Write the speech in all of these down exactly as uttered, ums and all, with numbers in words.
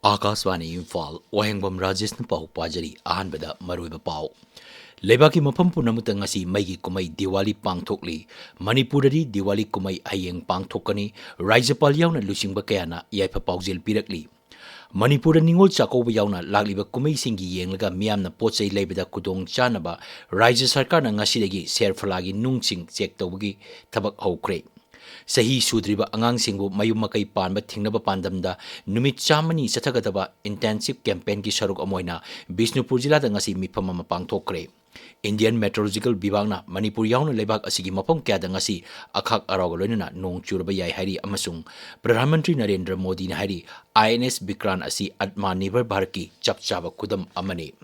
ꯑꯥꯀꯥꯁꯕꯥꯅꯤ ꯏꯝꯐꯥꯜ, ꯋꯥꯍꯦꯡꯕꯝ ꯔꯥꯖꯦꯁꯅ ꯄꯥꯎ ꯄꯥꯖꯔꯤ꯫ ꯑꯍꯥꯟꯕꯗ ꯃꯔꯨꯑꯣꯏꯕ ꯄꯥꯎ꯫ ꯂꯩꯕꯥꯛꯀꯤ ꯃꯐꯝ ꯄꯨꯝꯅꯃꯛꯇ ꯉꯁꯤ ꯃꯩꯒꯤ ꯀꯨꯝꯍꯩ ꯗꯤꯋꯥꯂꯤ ꯄꯥꯡꯊꯣꯛꯂꯤ꯫ ꯃꯅꯤꯄꯨꯔꯗꯗꯤ ꯗꯤꯋꯥꯂꯤ ꯀꯨꯝꯍꯩ ꯍꯌꯦꯡ ꯄꯥꯡꯊꯣꯛꯀꯅꯤ꯫ ꯔꯥꯖ꯭ꯌꯄꯥꯜ ꯌꯥꯎꯅ ꯂꯨꯆꯤꯡꯕ ꯀꯌꯥꯅ ꯌꯥꯏꯐ ꯄꯥꯎꯖꯦꯜ ꯄꯤꯔꯛꯂꯤ꯫ ꯃꯅꯤꯄꯨꯔꯗ ꯅꯤꯉꯣꯜ ꯆꯥꯛꯀꯧꯕ ꯌꯥꯎꯅ ꯂꯥꯛꯂꯤꯕ ꯀꯨꯝꯍꯩꯁꯤꯡꯒꯤ ꯌꯦꯡꯂꯒ ꯃꯤꯌꯥꯝꯅ ꯄꯣꯠ ꯆꯩ ꯂꯩꯕꯗ ꯈꯨꯗꯣꯡ ꯆꯥꯅꯕ ꯔꯥꯖ꯭ꯌ ꯁꯔꯀꯥꯔꯅ ꯉꯁꯤꯗꯒꯤ ꯁꯦꯔꯐꯂꯥꯒꯤ ꯅꯨꯡꯁꯤꯡ ꯆꯦꯛ ꯇꯧꯕꯒꯤ ꯊꯕꯛ ꯍꯧꯈ꯭ꯔꯦ꯫ ꯆꯍꯤ ꯁꯨꯗ꯭ꯔꯤꯕ ꯑꯉꯥꯡꯁꯤꯡꯕꯨ ꯃꯌꯨꯝ ꯃꯀꯩ ꯄꯥꯟꯕ ꯊꯤꯡꯅꯕ ꯄꯥꯟꯗꯝꯗ ꯅꯨꯃꯤꯠ ꯆꯥꯝꯃꯅꯤ ꯆꯠꯊꯒꯗꯕ intensive campaignꯒꯤ ꯁꯔꯨꯛ ꯑꯃ ꯑꯣꯏꯅ ꯕꯤꯁꯅꯨꯄꯨꯔ ꯖꯤꯂꯥꯗ ꯉꯁꯤ ꯃꯤꯐꯝ ꯑꯃ ꯄꯥꯡꯊꯣꯛꯈ꯭ꯔꯦ꯫ Indian Meteorological ꯕꯤꯚꯥꯒꯅ ꯃꯅꯤꯄꯨꯔ ꯌꯥꯎꯅ ꯂꯩꯕꯥꯛ ꯑꯁꯤꯒꯤ ꯃꯐꯝ ꯀꯌꯥꯗ ꯉꯁꯤ ꯑꯈꯥꯛ ꯑꯔꯥꯎꯒ ꯂꯣꯏꯅꯅ ꯅꯣꯡ ꯆꯨꯔꯕ ꯌꯥꯏ ꯍꯥꯏꯔꯤ ꯑꯃꯁꯨꯡ ꯄ꯭ꯔꯙꯥꯟ ꯃꯟꯇ꯭ꯔꯤ ꯅꯔꯦꯟꯗ꯭ꯔ ꯃꯣꯗꯤꯅ ꯍꯥꯏꯔꯤ, INS ꯕꯤꯀ꯭ꯔꯥꯟ ꯑꯁꯤ ꯑꯠꯃꯥ ꯅꯤꯔꯚꯔ ꯚꯥꯔꯠꯀꯤ ꯆꯞ ꯆꯥꯕ ꯈꯨꯗꯝ ꯑꯃꯅꯤ꯫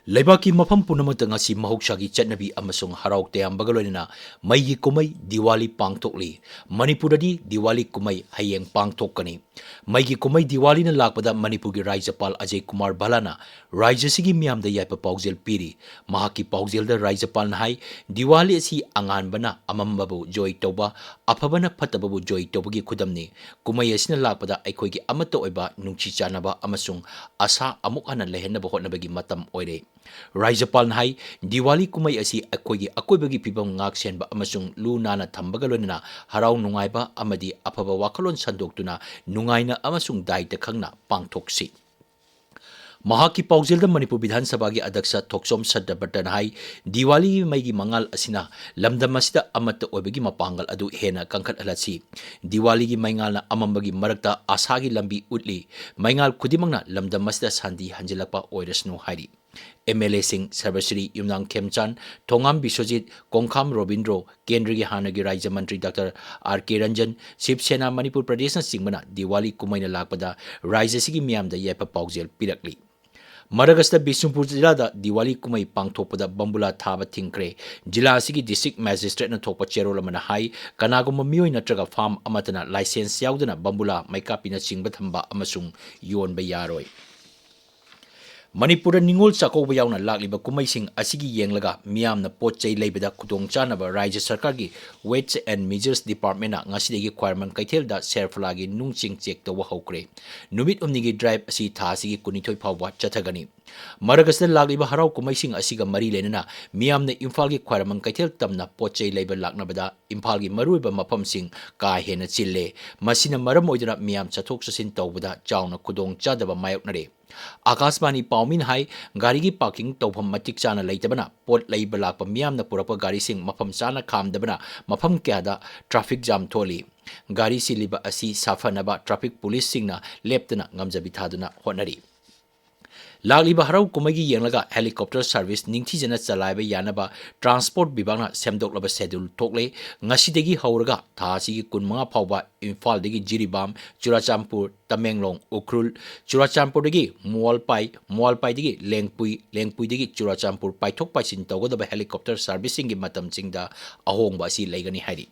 ꯂꯩꯕꯥꯛꯀꯤ ꯃꯐꯝ ꯄꯨꯝꯅꯃꯛꯇ ꯉꯁꯤ ꯃꯍꯧꯁꯥꯒꯤ ꯆꯠꯅꯕꯤ ꯑꯃꯁꯨꯡ ꯍꯔꯥꯎ ꯇꯌꯥꯝꯕꯒ ꯂꯣꯏꯅꯅ ꯃꯩꯒꯤ ꯀꯨꯝꯍꯩ ꯗꯤꯋꯥꯂꯤ ꯄꯥꯡꯊꯣꯛꯂꯤ꯫ ꯃꯅꯤꯄꯨꯔꯗꯗꯤ ꯗꯤꯋꯥꯂꯤ ꯀꯨꯝꯍꯩ ꯍꯌꯦꯡ ꯄꯥꯡꯊꯣꯛꯀꯅꯤ꯫ ꯃꯩꯒꯤ ꯀꯨꯝꯍꯩ ꯗꯤꯋꯥꯂꯤꯅ ꯂꯥꯛꯄꯗ ꯃꯅꯤꯄꯨꯔꯒꯤ ꯔꯥꯖ꯭ꯌꯄꯥꯜ ꯑꯖꯌ ꯀꯨꯃꯥꯔ ꯚꯜꯂꯥꯅ ꯔꯥꯖ꯭ꯌ ꯑꯁꯤꯒꯤ ꯃꯤꯌꯥꯝꯗ ꯌꯥꯏꯐ ꯄꯥꯎꯖꯦꯜ ꯄꯤꯔꯤ꯫ ꯃꯍꯥꯛꯀꯤ ꯄꯥꯎꯖꯦꯜꯗ ꯔꯥꯖ꯭ꯌꯄꯥꯜꯅ ꯍꯥꯏ, ꯗꯤꯋꯥꯂꯤ ꯑꯁꯤ ꯑꯉꯥꯟꯕꯅ ꯑꯃꯝꯕꯕꯨ ꯖꯣꯏ ꯇꯧꯕ, ꯑꯐꯕꯅ ꯐꯠꯇꯕꯕꯨ ꯖꯣꯏ ꯇꯧꯕꯒꯤ ꯈꯨꯗꯝꯅꯤ꯫ ꯀꯨꯝꯍꯩ ꯑꯁꯤꯅ ꯂꯥꯛꯄꯗ ꯑꯩꯈꯣꯏꯒꯤ ꯑꯃꯠꯇ ꯑꯣꯏꯕ ꯅꯨꯡꯁꯤ ꯆꯥꯟꯅꯕ ꯑꯃꯁꯨꯡ ꯑꯁꯥ ꯑꯃꯨꯛ ꯍꯟꯅ ꯂꯩꯍꯟꯅꯕ ꯍꯣꯠꯅꯕꯒꯤ ꯃꯇꯝ ꯑꯣꯏꯔꯦ꯫ ꯔꯥꯖ꯭ꯌꯄꯥꯜꯅ ꯍꯥꯏ, ꯗꯤꯋꯥꯂꯤ ꯀꯨꯝꯍꯩ ꯑꯁꯤ ꯑꯩꯈꯣꯏꯒꯤ ꯑꯀꯣꯏꯕꯒꯤ ꯐꯤꯕꯝ ꯉꯥꯛ ꯁꯦꯟꯕ ꯑꯃꯁꯨꯡ ꯂꯨ ꯅꯥꯟꯅ ꯊꯝꯕꯒ ꯂꯣꯏꯅꯅ ꯍꯔꯥꯎ ꯅꯨꯡꯉꯥꯏꯕ ꯑꯃꯗꯤ ꯑꯐꯕ ꯋꯥꯈꯜꯂꯣꯟ ꯁꯟꯗꯣꯛꯇꯨꯅ ꯅꯨꯡꯉꯥꯏꯅ ꯑꯃꯁꯨꯡ ꯗꯥꯏꯇ ꯈꯪꯅ ꯄꯥꯡꯊꯣꯛꯁꯤ꯫ ꯃꯍꯥꯛꯀꯤ ꯄꯥꯎꯖꯦꯜꯗ ꯃꯅꯤꯄꯨꯔ ꯕꯤꯙꯥꯟ ꯁꯚꯥꯒꯤ ꯑꯗ꯭ꯌꯛꯁ ꯊꯣꯛꯆꯣꯝ ꯁꯠꯇꯄꯇꯅ ꯍꯥꯏ, ꯗꯤꯋꯥꯂꯤꯒꯤ ꯃꯩꯒꯤ ꯃꯉꯥꯜ ꯑꯁꯤꯅ ꯂꯝꯗꯝ ꯑꯁꯤꯗ ꯑꯃꯠꯇ ꯑꯣꯏꯕꯒꯤ ꯃꯄꯥꯡꯒꯜ ꯑꯗꯨ ꯍꯦꯟꯅ ꯀꯟꯈꯠꯍꯜꯂꯁꯤ꯫ ꯗꯤꯋꯥꯂꯤꯒꯤ ꯃꯩꯉꯥꯜꯅ ꯑꯃꯝꯕꯒꯤ ꯃꯔꯛꯇ ꯑꯁꯥꯒꯤ ꯂꯝꯕꯤ ꯎꯠꯂꯤ꯫ ꯃꯩꯉꯥꯜ ꯈꯨꯗꯤꯡꯃꯛꯅ ꯂꯝꯗꯝ ꯑꯁꯤꯗ ꯁꯥꯟꯇꯤ ꯍꯟꯖꯤꯜꯂꯛꯄ ꯑꯣꯏꯔꯁꯅꯨ ꯍꯥꯏꯔꯤ꯫ MLAꯁꯤꯡ ꯁꯔꯕꯁ꯭ꯔꯤ ꯌꯨꯝꯅꯥꯝ ꯈꯦꯝꯆꯥꯟ, ꯊꯣꯉꯥꯝ ꯕꯤꯁ꯭ꯋꯖꯤꯠ, ꯀꯣꯡꯈꯥꯝ ꯔꯣꯕꯤꯟꯗ꯭ꯔꯣ, ꯀꯦꯟꯗ꯭ꯔꯒꯤ ꯍꯥꯟꯅꯒꯤ ꯔꯥꯖ꯭ꯌ ꯃꯟꯇ꯭ꯔꯤ ꯗꯥꯛꯇꯔ ꯑꯥꯔ ꯀꯦ ꯔꯟꯖꯟ, ꯁꯤꯕ ꯁꯦꯅꯥ ꯃꯅꯤꯄꯨꯔ ꯄ꯭ꯔꯗꯦꯁꯅꯆꯤꯡꯕꯅ ꯗꯤꯋꯥꯂꯤ ꯀꯨꯝꯍꯩꯅ ꯂꯥꯛꯄꯗ ꯔꯥꯖ꯭ꯌ ꯑꯁꯤꯒꯤ ꯃꯤꯌꯥꯝꯗ ꯌꯥꯏꯐ ꯄꯥꯎꯖꯦꯜ ꯄꯤꯔꯛꯂꯤ꯫ ꯃꯔꯛ ꯑꯁꯤꯗ ꯕꯤꯁꯅꯨꯄꯨꯔ ꯖꯤꯂꯥꯗ ꯗꯤꯋꯥꯂꯤ ꯀꯨꯝꯍꯩ ꯄꯥꯡꯊꯣꯛꯄꯗ ꯕꯝꯕꯨꯂꯥ ꯊꯥꯕ ꯊꯤꯡꯈ꯭ꯔꯦ꯫ ꯖꯤꯂꯥ ꯑꯁꯤꯒꯤ district magistrateꯅ ꯊꯣꯛꯄ ꯆꯦꯔꯣꯜ ꯑꯃꯅ ꯍꯥꯏ, ꯀꯅꯥꯒꯨꯝꯕ ꯃꯤꯑꯣꯏ ꯅꯠꯇ꯭ꯔꯒ farm ꯑꯃꯠꯇꯅ licence ꯌꯥꯎꯗꯅ ꯕꯝꯕꯨꯂꯥ, ꯃꯩꯀꯥꯞꯄꯤꯅꯆꯤꯡꯕ ꯊꯝꯕ ꯑꯃꯁꯨꯡ ꯌꯣꯟꯕ ꯌꯥꯔꯣꯏ꯫ ꯃꯅꯤꯄꯨꯔꯗ ꯅꯤꯉꯣꯜ ꯆꯥꯛꯀꯧꯕ ꯌꯥꯎꯅ ꯂꯥꯛꯂꯤꯕ ꯀꯨꯝꯍꯩꯁꯤꯡ ꯑꯁꯤꯒꯤ ꯌꯦꯡꯂꯒ ꯃꯤꯌꯥꯝꯅ ꯄꯣꯠ ꯆꯩ ꯂꯩꯕꯗ ꯈꯨꯗꯣꯡꯆꯥꯅꯕ ꯔꯥꯖ꯭ꯌ ꯁꯔꯀꯥꯔꯒꯤ Weights and Measures Department ꯅ ꯉꯁꯤꯗꯒꯤ ꯈ꯭ꯋꯥꯏꯔꯝꯕꯟ ꯀꯩꯊꯦꯜꯗ ꯁꯦꯔꯐꯂꯥꯒꯤ ꯅꯨꯡꯁꯤꯡ check ꯇꯧꯕ ꯍꯧꯈ꯭ꯔꯦ꯫ ꯅꯨꯃꯤꯠ ꯍꯨꯝꯅꯤꯒꯤ drive ꯑꯁꯤ ꯊꯥ ꯑꯁꯤꯒꯤ ꯀꯨꯟꯅꯤꯊꯣꯏ ꯐꯥꯎꯕ ꯆꯠꯊꯒꯅꯤ꯫ ꯃꯔꯛ ꯑꯁꯤꯗ ꯂꯥꯛꯂꯤꯕ ꯍꯔꯥꯎ ꯀꯨꯝꯍꯩꯁꯤꯡ ꯑꯁꯤꯒ ꯃꯔꯤ ꯂꯩꯅꯅ ꯃꯤꯌꯥꯝꯅ ꯏꯝꯐꯥꯜꯒꯤ ꯈ꯭ꯋꯥꯏꯔꯝꯕꯟ ꯀꯩꯊꯦꯜ ꯇꯝꯅ ꯄꯣꯠ ꯆꯩ ꯂꯩꯕ ꯂꯥꯛꯅꯕꯗ ꯏꯝꯐꯥꯜꯒꯤ ꯃꯔꯨꯑꯣꯏꯕ ꯃꯐꯝꯁꯤꯡ ꯀꯥ ꯍꯦꯟꯅ ꯆꯤꯜꯂꯦ꯫ ꯃꯁꯤꯅ ꯃꯔꯝ ꯑꯣꯏꯗꯨꯅ ꯃꯤꯌꯥꯝ ꯆꯠꯊꯣꯛ ꯆꯠꯁꯤꯟ ꯇꯧꯕꯗ ꯆꯥꯎꯅ ꯈꯨꯗꯣꯡꯆꯥꯗꯕ ꯃꯥꯌꯣꯛꯅꯔꯦ꯫ ꯑꯀꯥꯁꯕꯥꯅꯤ ꯄꯥꯎꯃꯤꯅ ꯍꯥꯏ, ꯒꯥꯔꯤꯒꯤ parking ꯇꯧꯐꯝ ꯃꯇꯤꯛ ꯆꯥꯅ ꯂꯩꯇꯕꯅ ꯄꯣꯠ ꯂꯩꯕ ꯂꯥꯛꯄ ꯃꯤꯌꯥꯝꯅ ꯄꯨꯔꯛꯄ ꯒꯥꯔꯤꯁꯤꯡ ꯃꯐꯝ ꯆꯥꯅ ꯈꯥꯝꯗꯕꯅ ꯃꯐꯝ ꯀꯌꯥꯗ traffic jam ꯊꯣꯛꯍꯜꯂꯤ꯫ ꯒꯥꯔꯤ ꯆꯤꯜꯂꯤꯕ ꯑꯁꯤ ꯁꯥꯐꯅꯕ traffic police ꯁꯤꯡꯅ ꯂꯦꯞꯇꯅ ꯉꯝꯖꯕꯤ ꯊꯥꯗꯨꯅ ꯍꯣꯠꯅꯔꯤ꯫ ꯂꯥꯛꯂꯤꯕ ꯍꯔꯥꯎ ꯀꯨꯝꯍꯩꯒꯤ ꯌꯦꯡꯂꯒ helicopter service ꯅꯤꯡꯊꯤꯖꯅ ꯆꯂꯥꯏꯕ ꯌꯥꯅꯕ transport ꯕꯤꯚꯥꯒꯅ ꯁꯦꯝꯗꯣꯛꯂꯕ schedule ꯊꯣꯛꯂꯦ꯫ ꯉꯁꯤꯗꯒꯤ ꯍꯧꯔꯒ ꯊꯥ ꯑꯁꯤꯒꯤ ꯀꯨꯟꯃꯉꯥ ꯐꯥꯎꯕ ꯏꯝꯐꯥꯜꯗꯒꯤ ꯖꯤꯔꯤꯕꯥꯝ, ꯆꯨꯔꯥꯆꯥꯟꯄꯨꯔ, ꯇꯃꯦꯡꯂꯣꯡ, ꯎꯈ꯭ꯔꯨꯜ, ꯆꯨꯔꯥꯆꯥꯟꯄꯨꯔꯗꯒꯤ ꯃꯨꯋꯥꯜꯄꯥꯏ, ꯃꯨꯋꯥꯜꯄꯥꯏꯗꯒꯤ ꯂꯦꯡꯄꯨꯏ, ꯂꯦꯡꯄꯨꯏꯗꯒꯤ ꯆꯨꯔꯥꯆꯥꯟꯄꯨꯔ ꯄꯥꯏꯊꯣꯛ ꯄꯥꯏꯁꯤꯟ ꯇꯧꯒꯗꯕ helicopter service ꯁꯤꯡꯒꯤ ꯃꯇꯝꯁꯤꯡꯗ ꯑꯍꯣꯡꯕ ꯑꯁꯤ ꯂꯩꯒꯅꯤ ꯍꯥꯏꯔꯤ꯫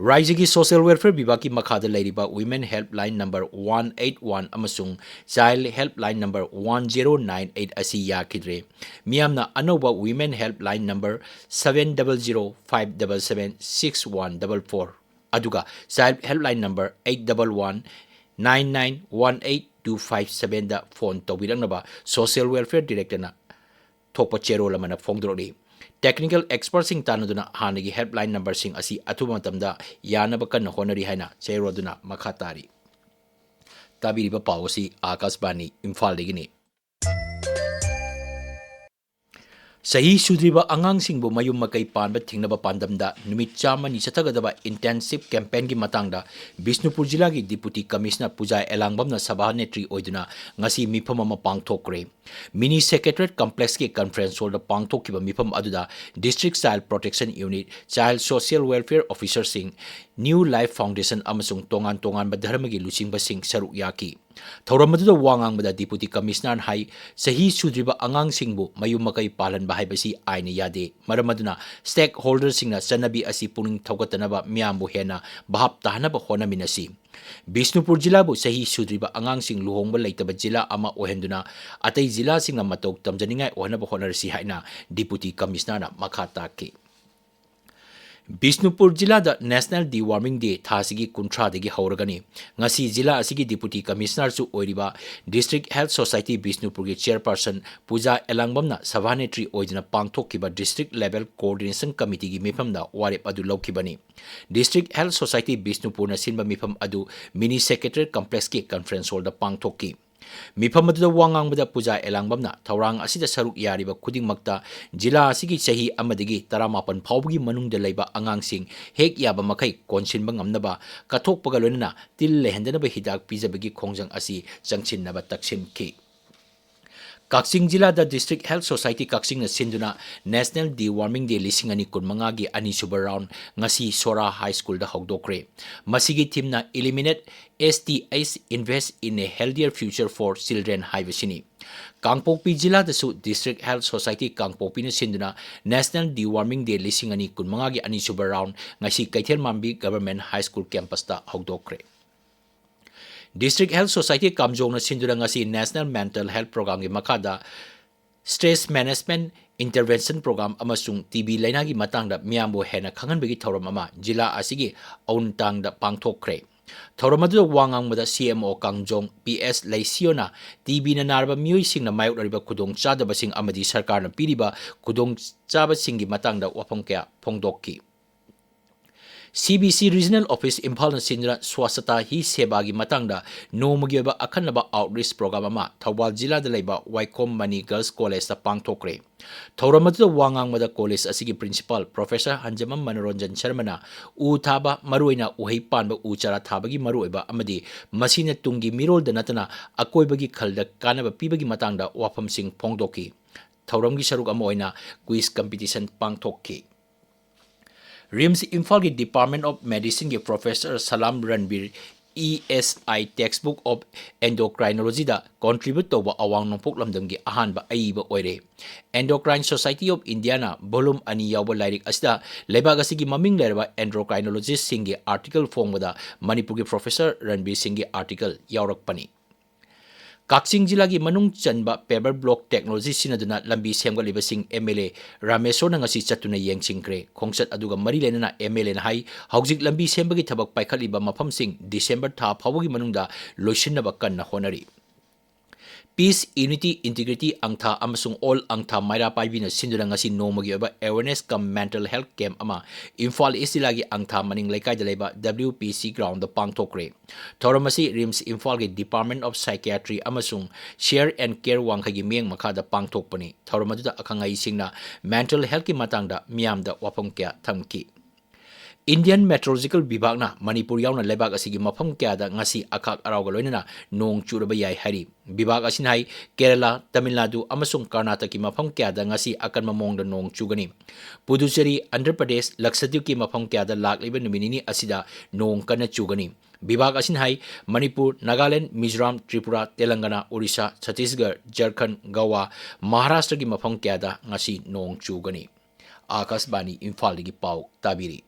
ꯔꯥꯏꯖ꯭ꯌꯒꯤ Social Welfare ꯕꯤꯚꯥꯒꯀꯤ ꯃꯈꯥꯗ ꯂꯩꯔꯤꯕ Women Helpline number one eight one ꯑꯃꯁꯨꯡ Child Helpline number one zero nine eight ꯑꯁꯤ ꯌꯥꯈꯤꯗ꯭ꯔꯦ꯫ ꯃꯤꯌꯥꯝꯅ ꯑꯅꯧꯕ Women Helpline number seven double zero five double seven six one double four ꯑꯗꯨꯒ Child Helpline number eight double one nine nine one eight two five seven ꯗ phone ꯇꯧꯕꯤꯔꯛꯅꯕ Social Welfare Director ꯅ ꯊꯣꯛꯄ ꯆꯦꯔꯣꯜ ꯑꯃꯅ ꯐꯣꯡꯗꯣꯔꯛꯂꯤ꯫ Technical expert ꯁꯤꯡ ꯇꯥꯟꯅꯗꯨꯅ ꯍꯥꯟꯅꯒꯤ helpline number ꯁꯤꯡ ꯑꯁꯤ ꯑꯊꯨꯕ ꯃꯇꯝꯗ ꯌꯥꯅꯕ ꯀꯟꯅ ꯍꯣꯠꯅꯔꯤ ꯍꯥꯏꯅ ꯆꯦꯔꯣꯜ ꯑꯗꯨꯅ ꯃꯈꯥ ꯇꯥꯔꯤ꯫ ꯇꯥꯕꯤꯔꯤꯕ ꯄꯥꯎ ꯑꯁꯤ ꯑꯥꯀꯥꯁꯕꯥꯅꯤ ꯏꯝꯐꯥꯜꯗꯒꯤꯅꯤ꯫ ꯆꯍꯤ ꯁꯨꯗ꯭ꯔꯤꯕ ꯑꯉꯥꯡꯁꯤꯡꯕꯨ ꯃꯌꯨꯝ ꯃꯀꯩ ꯄꯥꯟꯕ ꯊꯤꯡꯅꯕ ꯄꯥꯟꯗꯝꯗ ꯅꯨꯃꯤꯠ ꯆꯥꯝꯃꯅꯤ ꯆꯠꯊꯒꯗꯕ intensive campaign ꯒꯤ ꯃꯇꯥꯡꯗ ꯕꯤꯁꯅꯨꯄꯨꯔ ꯖꯤꯂꯥꯒꯤ Deputy Commissioner ꯄꯨꯖꯥ ꯑꯦꯂꯥꯡꯕꯝꯅ ꯁꯚꯥꯅꯦꯇ꯭ꯔꯤ ꯑꯣꯏꯗꯨꯅ ꯉꯁꯤ ꯃꯤꯐꯝ ꯑꯃ ꯄꯥꯡꯊꯣꯛꯈ꯭ꯔꯦ꯫ Mini Secretariat Complex ꯀꯤ conference hall ꯗ ꯄꯥꯡꯊꯣꯛꯈꯤꯕ ꯃꯤꯐꯝ ꯑꯗꯨꯗ District Child Protection Unit, Child Social Welfare Officer ꯁꯤꯡ, New Life Foundation ꯑꯃꯁꯨꯡ ꯇꯣꯉꯥꯟ ꯇꯣꯉꯥꯟꯕ ꯙꯔꯃꯒꯤ ꯂꯨꯆꯤꯡꯕꯁꯤꯡ ꯁꯔꯨꯛ ꯌꯥꯈꯤ꯫ ꯊꯧꯔꯝ ꯑꯗꯨꯗ ꯋꯥ ꯉꯥꯡꯕꯗ Deputy Commissionerꯅ ꯍꯥꯏ, ꯆꯍꯤ ꯁꯨꯗ꯭ꯔꯤꯕ ꯑꯉꯥꯡꯁꯤꯡꯕꯨ ꯃꯌꯨꯝ ꯃꯀꯩ ꯄꯥꯜꯍꯟꯕ ꯍꯥꯏꯕꯁꯤ ꯑꯥꯏꯟꯅ ꯌꯥꯗꯦ꯫ ꯃꯔꯝ ꯑꯗꯨꯅ stakeholderꯁꯤꯡꯅ ꯆꯠꯅꯕꯤ ꯑꯁꯤ ꯄꯨꯛꯅꯤꯡ ꯊꯧꯒꯠꯇꯅꯕ ꯃꯤꯌꯥꯝꯕꯨ ꯍꯦꯟꯅ ꯚꯥꯞ ꯇꯥꯍꯟꯅꯕ ꯍꯣꯠꯅꯃꯤꯟꯅꯁꯤ꯫ ꯕꯤꯁꯅꯨꯄꯨꯔ ꯖꯤꯂꯥꯕꯨ ꯆꯍꯤ ꯁꯨꯗ꯭ꯔꯤꯕ ꯑꯉꯥꯡꯁꯤꯡ ꯂꯨꯍꯣꯡꯕ ꯂꯩꯇꯕ ꯖꯤꯂꯥ ꯑꯃ ꯑꯣꯏꯍꯟꯗꯨꯅ ꯑꯇꯩ ꯖꯤꯂꯥꯁꯤꯡꯅ ꯃꯇꯧ ꯇꯝꯖꯅꯤꯡꯉꯥꯏ ꯑꯣꯏꯍꯟꯅꯕ ꯍꯣꯠꯅꯔꯁꯤ ꯍꯥꯏꯅ Deputy Commissionerꯅ ꯃꯈꯥ ꯇꯥꯈꯤ꯫ ꯕꯤꯁꯅꯨꯄꯨꯔ ꯖꯤꯂꯥꯗ National Deworming Day ꯊꯥ ꯑꯁꯤꯒꯤ ꯀꯨꯟꯊ꯭ꯔꯥꯗꯒꯤ ꯍꯧꯔꯒꯅꯤ꯫ ꯉꯁꯤ ꯖꯤꯂꯥ ꯑꯁꯤꯒꯤ Deputy Commissionerꯁꯨ ꯑꯣꯏꯔꯤꯕ District Health Society ꯕꯤꯁꯅꯨꯄꯨꯔꯒꯤ Chairperson ꯄꯨꯖꯥ ꯑꯦꯂꯥꯡꯕꯝꯅ Sabhanatree ꯑꯣꯏꯗꯨꯅ ꯄꯥꯡꯊꯣꯛꯈꯤꯕ District Level Coordination Committeeꯒꯤ ꯃꯤꯐꯝꯗ ꯋꯥꯔꯦꯞ ꯑꯗꯨ ꯂꯧꯈꯤꯕꯅꯤ꯫ District Health Society ꯕꯤꯁꯅꯨꯄꯨꯔꯅ ꯁꯤꯟꯕ ꯃꯤꯐꯝ ꯑꯗꯨ Mini Secretariat Complexꯀꯤ Conference Hallꯗ ꯄꯥꯡꯊꯣꯛꯈꯤ꯫ ꯃꯤꯐꯝ ꯑꯗꯨꯗ ꯋꯥ ꯉꯥꯡꯕꯗ ꯄꯨꯖꯥ ꯑꯦꯂꯥꯡꯕꯝꯅ ꯊꯧꯔꯥꯡ ꯑꯁꯤꯗ ꯁꯔꯨꯛ ꯌꯥꯔꯤꯕ ꯈꯨꯗꯤꯡꯃꯛꯇ ꯖꯤꯂꯥ ꯑꯁꯤꯒꯤ ꯆꯍꯤ ꯑꯃꯗꯒꯤ ꯇꯔꯥꯃꯥꯄꯟ ꯐꯥꯎꯕꯒꯤ ꯃꯅꯨꯡꯗ ꯂꯩꯕ ꯑꯉꯥꯡꯁꯤꯡ ꯍꯦꯛ ꯌꯥꯕ ꯃꯈꯩ ꯀꯣꯟꯁꯤꯟꯕ ꯉꯝꯅꯕ ꯀꯠꯊꯣꯛꯄꯒ ꯂꯣꯏꯅꯅ ꯇꯤꯜ ꯂꯩꯍꯟꯗꯅꯕ ꯍꯤꯗꯥꯛ ꯄꯤꯖꯕꯒꯤ ꯈꯣꯡꯖꯪ ꯑꯁꯤ ꯆꯪꯁꯤꯟꯅꯕ ꯇꯛꯁꯤꯟꯈꯤ꯫ ꯀꯛꯆꯤꯡ ꯖꯤꯂꯥꯗ District Health Society ꯀꯛꯆꯤꯡꯅ ꯁꯤꯟꯗꯨꯅ National Deworming Day ꯂꯤꯁꯤꯡ ꯑꯅꯤ ꯀꯨꯟꯃꯉꯥꯒꯤ ꯑꯅꯤꯁꯨꯕ round ꯉꯁꯤ ꯁꯣꯔꯥ High Schoolꯗ ꯍꯧꯗꯣꯛꯈ꯭ꯔꯦ꯫ ꯃꯁꯤꯒꯤ themeꯅ Eliminate S T Is, Invest in a Healthier Future for Children ꯍꯥꯏꯕꯁꯤꯅꯤ꯫ ꯀꯥꯡꯄꯣꯛꯄꯤ ꯖꯤꯂꯥꯗꯁꯨ District Health Society ꯀꯥꯡꯄꯣꯛꯄꯤꯅ ꯁꯤꯟꯗꯨꯅ National Deworming Day ꯂꯤꯁꯤꯡ ꯑꯅꯤ ꯀꯨꯟꯃꯉꯥꯒꯤ ꯑꯅꯤꯁꯨꯕ round ꯉꯁꯤ ꯀꯩꯊꯦꯜ ꯃꯥꯟꯕꯤ Government High School campusꯇ ꯍꯧꯗꯣꯛꯈ꯭ꯔꯦ꯫ District Health Society ꯀꯥꯝꯖꯣꯡꯅ ꯁꯤꯟꯗꯨꯅ ꯉꯁꯤ National Mental Health Programꯒꯤ ꯃꯈꯥꯗ Stress Management Intervention Program ꯑꯃꯁꯨꯡ T B ꯂꯥꯏꯅꯥꯒꯤ ꯃꯇꯥꯡꯗ ꯃꯤꯌꯥꯝꯕꯨ ꯍꯦꯟꯅ ꯈꯪꯍꯟꯕꯒꯤ ꯊꯧꯔꯝ ꯑꯃ ꯖꯤꯂꯥ ꯑꯁꯤꯒꯤ ꯑꯎꯟꯇꯥꯡꯗ ꯄꯥꯡꯊꯣꯛꯈ꯭ꯔꯦ꯫ ꯊꯧꯔꯝ ꯑꯗꯨꯗ ꯋꯥ ꯉꯥꯡꯕꯗ C M O ꯀꯥꯝꯖꯣꯡ P S ꯂꯩꯁꯤꯌꯣꯅ T Bꯅ ꯅꯥꯔꯕ ꯃꯤꯑꯣꯏꯁꯤꯡꯅ ꯃꯥꯌꯣꯛꯅꯔꯤꯕ ꯈꯨꯗꯣꯡꯆꯥꯗꯕꯁꯤꯡ ꯑꯃꯗꯤ ꯁꯔꯀꯥꯔꯅ ꯄꯤꯔꯤꯕ ꯈꯨꯗꯣꯡꯆꯥꯕꯁꯤꯡꯒꯤ ꯃꯇꯥꯡꯗ ꯋꯥꯐꯝ ꯀꯌꯥ ꯐꯣꯡꯗꯣꯛꯈꯤ꯫ C B C Regional Office ꯏꯝꯐꯥꯜꯅ ꯁꯤꯟꯗꯨꯅ Swachhata Hi Sevaꯒꯤ ꯃꯇꯥꯡꯗ ꯅꯣꯡꯃꯒꯤ ꯑꯣꯏꯕ ꯑꯈꯟꯅꯕ outreach program ꯑꯃ ꯊꯧꯕꯥꯜ ꯖꯤꯂꯥꯗ ꯂꯩꯕ ꯋꯥꯏꯈꯣꯝ ꯃꯅꯤ Girls Collegeꯇ ꯄꯥꯡꯊꯣꯛꯈ꯭ꯔꯦ꯫ ꯊꯧꯔꯝ ꯑꯗꯨꯗ ꯋꯥ ꯉꯥꯡꯕꯗ college ꯑꯁꯤꯒꯤ principal Professor ꯍꯟꯖꯃꯝ ꯃꯅꯣꯔꯟꯖꯟ ꯁꯔꯃꯅ ꯎ ꯊꯥꯕ, ꯃꯔꯨꯑꯣꯏꯅ ꯎꯍꯩ ꯄꯥꯟꯕ ꯎ ꯆꯥꯔꯥ ꯊꯥꯕꯒꯤ ꯃꯔꯨꯑꯣꯏꯕ ꯑꯃꯗꯤ ꯃꯁꯤꯅ ꯇꯨꯡꯒꯤ ꯃꯤꯔꯣꯜꯗ ꯅꯠꯇꯅ ꯑꯀꯣꯏꯕꯒꯤ ꯈꯜꯗ ꯀꯥꯟꯅꯕ ꯄꯤꯕꯒꯤ ꯃꯇꯥꯡꯗ ꯋꯥꯐꯝꯁꯤꯡ ꯐꯣꯡꯗꯣꯛꯈꯤ꯫ ꯊꯧꯔꯝꯒꯤ ꯁꯔꯨꯛ ꯑꯃ ꯑꯣꯏꯅ quiz competition ꯄꯥꯡꯊꯣꯛꯈꯤ꯫ RIMS ꯏꯝꯐꯥꯜꯒꯤ Department of Medicineꯒꯤ Professor Salam Ranbir E S I Textbook of Endocrinology the contribute ꯇꯧꯕ ꯑꯋꯥꯡ ꯅꯣꯡꯄꯣꯛ ꯂꯝꯗꯝꯒꯤ ꯑꯍꯥꯟꯕ ꯑꯏꯕ ꯑꯣꯏꯔꯦ꯫ Endocrine Society of India ꯅ volume ꯑꯅꯤ ꯌꯥꯎꯕ ꯂꯥꯏꯔꯤꯛ ꯑꯁꯤꯗ ꯂꯩꯕꯥꯛ ꯑꯁꯤꯒꯤ ꯃꯃꯤꯡ ꯂꯩꯔꯕ endocrinologist ꯁꯤꯡꯒꯤ article ꯐꯣꯡꯕꯗ ꯃꯅꯤꯄꯨꯔꯒꯤ professor ꯔꯟꯕꯤꯔ ꯁꯤꯡꯒꯤ article ꯌꯥꯎꯔꯛꯄꯅꯤ꯫ ꯀꯛꯆꯤꯡ ꯖꯤꯂꯥꯒꯤ ꯃꯅꯨꯡ ꯆꯟꯕ paver block technology ꯁꯤꯖꯤꯟꯅꯗꯨꯅ ꯂꯝꯕꯤ ꯁꯦꯝꯒꯠꯂꯤꯕꯁꯤꯡ M L A ꯔꯥꯃꯦꯁꯣꯔꯅ ꯉꯁꯤ ꯆꯠꯇꯨꯅ ꯌꯦꯡꯁꯤꯟꯈ꯭ꯔꯦ꯫ ꯈꯣꯡꯆꯠ ꯑꯗꯨꯒ ꯃꯔꯤ ꯂꯩꯅꯅ M L A ꯅ ꯍꯥꯏ, ꯍꯧꯖꯤꯛ ꯂꯝꯕꯤ ꯁꯦꯝꯕꯒꯤ ꯊꯕꯛ ꯄꯥꯏꯈꯠꯂꯤꯕ ꯃꯐꯝꯁꯤꯡ December ꯊꯥ ꯐꯥꯎꯕꯒꯤ ꯃꯅꯨꯡꯗ ꯂꯣꯏꯁꯤꯟꯅꯕ ꯀꯟꯅ ꯍꯣꯠꯅꯔꯤ꯫ Peace, Unity, Integrity ꯑꯪꯊꯥ ꯑꯃꯁꯨꯡ All ꯑꯪꯊꯥ ꯃꯩꯔꯥ ꯄꯥꯏꯕꯤꯅ ꯁꯤꯟꯗꯨꯅ ꯉꯁꯤ ꯅꯣꯡꯃꯒꯤ ꯑꯣꯏꯕ awareness cum mental health camp ꯑꯃ ꯏꯝꯐꯥꯜ ꯏꯁ ꯖꯤꯂꯥꯒꯤ ꯑꯪꯊꯥ ꯃꯅꯤꯡ ꯂꯩꯀꯥꯏꯗ ꯂꯩꯕ W P C ground ꯗ ꯄꯥꯡꯊꯣꯛꯈ꯭ꯔꯦ꯫ ꯊꯧꯔꯝ ꯑꯁꯤ ꯔꯤꯝꯁ ꯏꯝꯐꯥꯜꯒꯤ Department of Psychiatry ꯑꯃꯁꯨꯡ Share and Care ꯋꯥꯡꯈꯩꯒꯤ ꯃꯤꯠꯌꯦꯡ ꯃꯈꯥꯗ ꯄꯥꯡꯊꯣꯛꯄꯅꯤ꯫ ꯊꯧꯔꯝ ꯑꯗꯨꯗ ꯑꯈꯪ ꯑꯍꯩꯁꯤꯡꯅ mental health ꯀꯤ ꯃꯇꯥꯡꯗ ꯃꯤꯌꯥꯝꯗ ꯋꯥꯐꯝ ꯀꯌꯥ ꯊꯝꯈꯤ꯫ Indian Meteorological ꯚꯤꯚꯥꯒꯅ ꯃꯅꯤꯄꯨꯔ ꯌꯥꯎꯅ ꯂꯩꯕꯥꯛ ꯑꯁꯤꯒꯤ ꯃꯐꯝ ꯀꯌꯥꯗ ꯉꯁꯤ ꯑꯈꯥꯛ ꯑꯔꯥꯎꯒ ꯂꯣꯏꯅꯅ ꯅꯣꯡ ꯆꯨꯔꯕ ꯌꯥꯏ ꯍꯥꯏꯔꯤ꯫ ꯚꯤꯚꯥꯒ ꯑꯁꯤꯅ ꯍꯥꯏ, ꯀꯦꯔꯂꯥ, ꯇꯥꯃꯤꯜ ꯅꯥꯗꯨ ꯑꯃꯁꯨꯡ ꯀꯔꯅꯥꯇꯀꯒꯤ ꯃꯐꯝ ꯀꯌꯥꯗ ꯉꯁꯤ ꯑꯀꯟꯕ ꯃꯑꯣꯡꯗ ꯅꯣꯡ ꯆꯨꯒꯅꯤ꯫ ꯄꯨꯗꯨꯆꯦꯔꯤ, ꯑꯟꯙ꯭ꯔ ꯄ꯭ꯔꯗꯦꯁ, ꯂꯛꯁꯗꯤꯞꯀꯤ ꯃꯐꯝ ꯀꯌꯥꯗ ꯂꯥꯛꯂꯤꯕ ꯅꯨꯃꯤꯠ ꯅꯤꯅꯤ ꯑꯁꯤꯗ ꯅꯣꯡ ꯀꯟꯅ ꯆꯨꯒꯅꯤ꯫ ꯚꯤꯚꯥꯒ ꯑꯁꯤꯅ ꯍꯥꯏ, ꯃꯅꯤꯄꯨꯔ, ꯅꯥꯒꯥꯂꯦꯟ, ꯃꯤꯖꯣꯔꯥꯝ, ꯇ꯭ꯔꯤꯄꯨꯔꯥ, ꯇꯦꯂꯪꯒꯅꯥ, ꯑꯣꯔꯤꯁꯥ, ꯁꯠꯇꯤꯁꯒꯔ, ꯖꯔꯈꯟ, ꯒꯋꯥ, ꯃꯍꯥꯔꯥꯁꯇ꯭ꯔꯒꯤ ꯃꯐꯝ ꯀꯌꯥꯗ ꯉꯁꯤ ꯅꯣꯡ ꯆꯨꯒꯅꯤ꯫ ꯑꯥꯀꯥꯁꯕꯥꯅꯤ ꯏꯝꯐꯥꯜꯗꯒꯤ ꯄꯥꯎ ꯇꯥꯕꯤꯔꯤ꯫